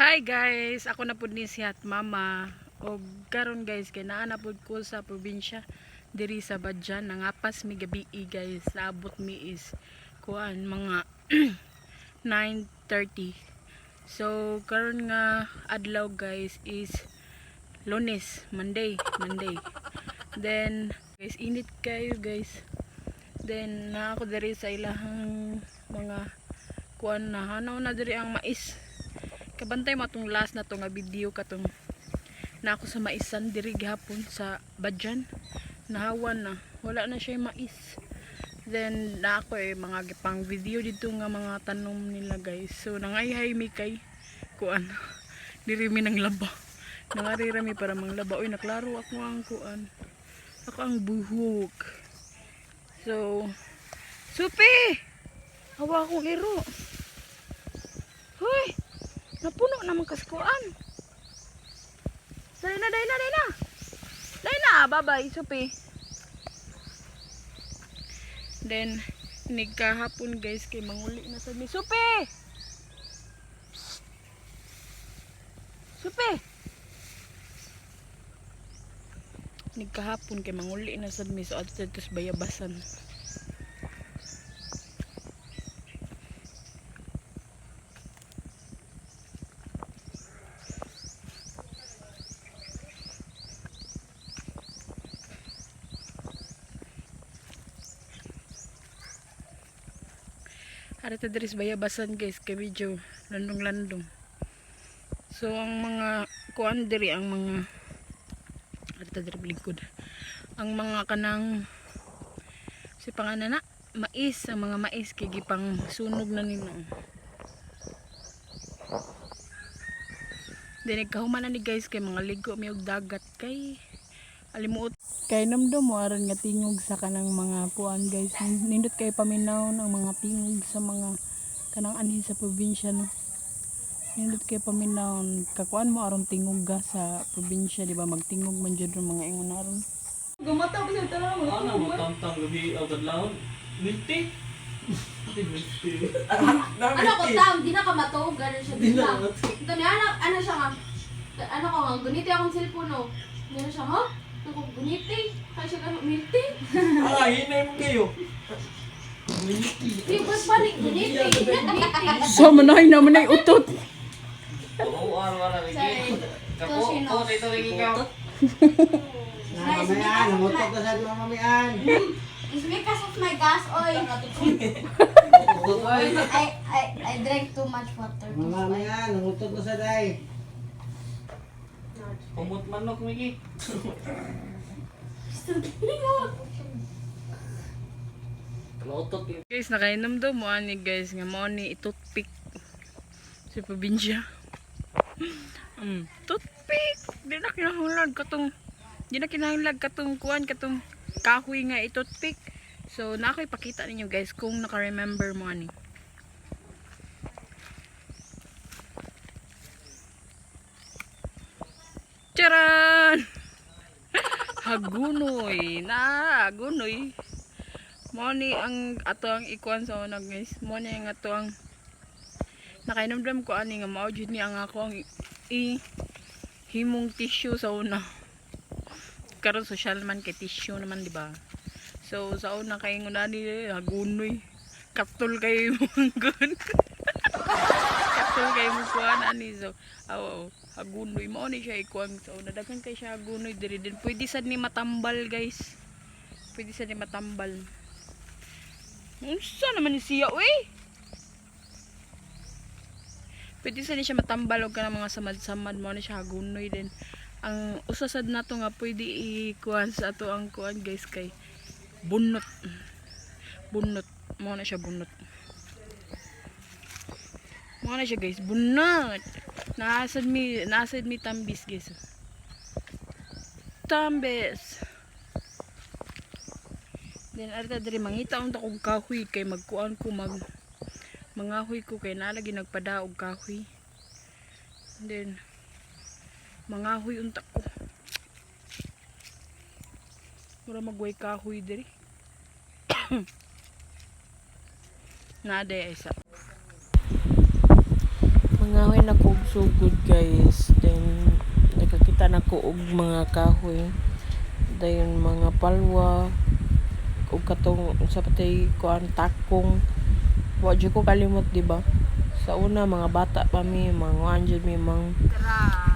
Hi guys, ako na pud ni si Hat Mama. Og karon guys, kay naa na pud ko sa probinsya diri sa Badjan. Nangapas mi gabi guys. Naabot mi is kuan mga 9:30. So karon nga adlaw guys is Lunes, Monday, Monday. Then guys, init kayo guys. Then naa ko diri sa ilahang mga kuan na hanaw na diri ang mais. Kabantay mo atong last na to nga video katong na ako sa maisan diri gihapon sa Badjan. Nahawan na, wala na siya mais. Then na ako eh mga gipang video dito nga mga tanom nila guys. So nangayhay mi kay kuan, diri mi nang laba. Nangari ra mi para manglaba. Uy, naklaro ako ang kuan. Ako ang buhok. So, Supi! Hawa akong iro. Hoy! Napuno naman kaskuan. Dali na, dali na, dali na. Dali na, bye-bye, Supi. Then, nigkahapon guys, kay manguli na sa mi. Supi! Psst. Supi! Nigkahapon kay manguli na sad mi, so adto sa bayabasan. Ari ta diri sa bayabasan guys, kay medyo landong-landong. So ang mga kuan diri, ang mga ari ta diri lingkod. Ang mga kanang si panganan na mais, ang mga mais kay gipang sunog na nila. Then nagkahuman na ni guys kay mga ligo mi og dagat kay alimuot. Kay namdom mo aron nga tingog sa kanang mga kuan guys. Nindot kay paminaw ang mga tingog sa mga kanang anhin sa probinsya, no. Nindot kay paminaw, kakuan mo aron tingog ga sa probinsya, di ba, magtingog man jud ang mga ingon aron. Gumata pa sa tara mo. Ano mo tantang gabi ang kadlawon? Milk tea. Milk tea. Ano ko tam, di na ka matuog, ganun siya Di na bigla. ka matuog. Ito niya, ano, ano siya nga, ano ko nga, guniti akong cellphone, no. Ganun siya, ha? Ano ko, guniti? Kaya siya ganun, milk tea? Ah, hinay mo kayo. Milk tea. Di, ba't balik, guniti? Guniti. So manay na manay utot. Oo, araw araw Sorry. Kapo, ko dito lagi ka. Mamaya, nangutok na sa mamamian. It's because of my gas oil. I drank too much water. Mamamian, nangutok na sa day. Kumot manok migi. Lotot. Guys, nakainom daw mo ani guys nga mo ni toothpick sa probinsya. Toothpick. Di na kinahanglan katong kuan, katong kahoy nga i-toothpick. So na ako ipakita ninyo guys kung naka-remember mo ani. Charan! Hagunoy na, hagunoy. Mo ni ang ato ang ikuan sa una guys. Mo ni ang ato ang nakainomdom ko ani nga mao jud ni ang ako ang i himong tissue sa una. Karon social man kay tissue naman, di ba? So sa una kay nguna ni hagunoy. Katol kay mong. Katol kay mo kuan ani, so aw aw, hagunoy mao ni siya ikuan sa una. Daghan kay siya hagunoy diri din. Pwede sad ni matambal guys. Pwede sad ni matambal. Unsa naman ni siya, uy? Pwede sa ni siya matambal og kanang mga samad-samad, mo ni siya hagunoy din. Ang usa sad nato nga pwede ikuan sa ato ang kuan guys kay bunot. Bunot mo na siya, bunot. Mo na siya guys, bunot. Nasad mi tambis guys. Tambis. Then arita diri mangita unta kog kahoy kay magkuan ko, mag mangahoy ko kay nalagi nagpada og kahoy. Then mangahoy unta ko. Mura magway kahoy diri. Naa day isa. Nangahoy na ko og sugod, guys. Then nakakita na ko og mga kahoy. Dayon mga palwa ug katong sa patay kuan, takong. Wa jud ko kalimot, di ba? Sa una, mga bata pa mi, mga kuan jud mi,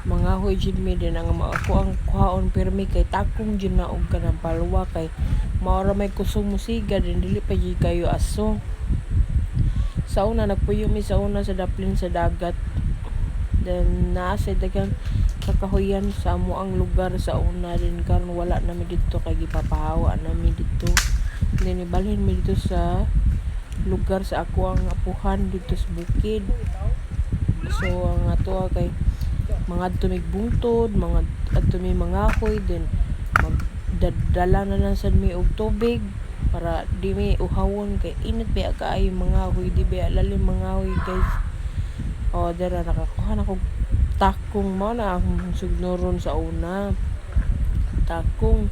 mga huy jud mi din ang mga ako ang kuhaon pirmi kay takong jud na og kanang palwa kay mao ra may kusog musiga din, dili pa jud kayo aso. Sa una, nagpuyo mi sa una sa daplin sa dagat. Then naa sa daghang kakahuyan sa amo ang lugar sa una din. Karon wala na mi didto kay gipapahawa na mi didto. Then ibalhin mi didto sa lugar sa ako ang apuhan didto sa bukid. So ang ato kay mga adto mig bungtod, mga adto mi mangahoy, then magdadala na lang sad mi og tubig para di mi uhawon kay init ba kaayo mangahoy, di ba lalim mangahoy, guys? O dira nakakuha na kog takong. Mao na akong sugnoron sa una, takong.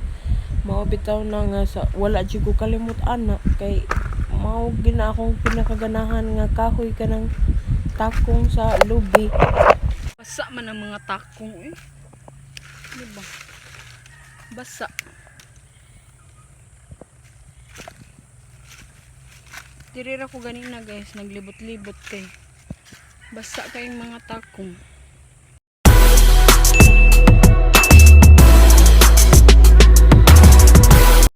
Mao bitaw na nga sa wala jud ko kalimot ana kay mao gina akong pinakaganahan nga kahoy, kanang takong sa lubi. Basa man ang mga takong eh. Di ba? Basa. Diri ra ko ganina, guys, naglibot-libot kay basa kayong mga takong.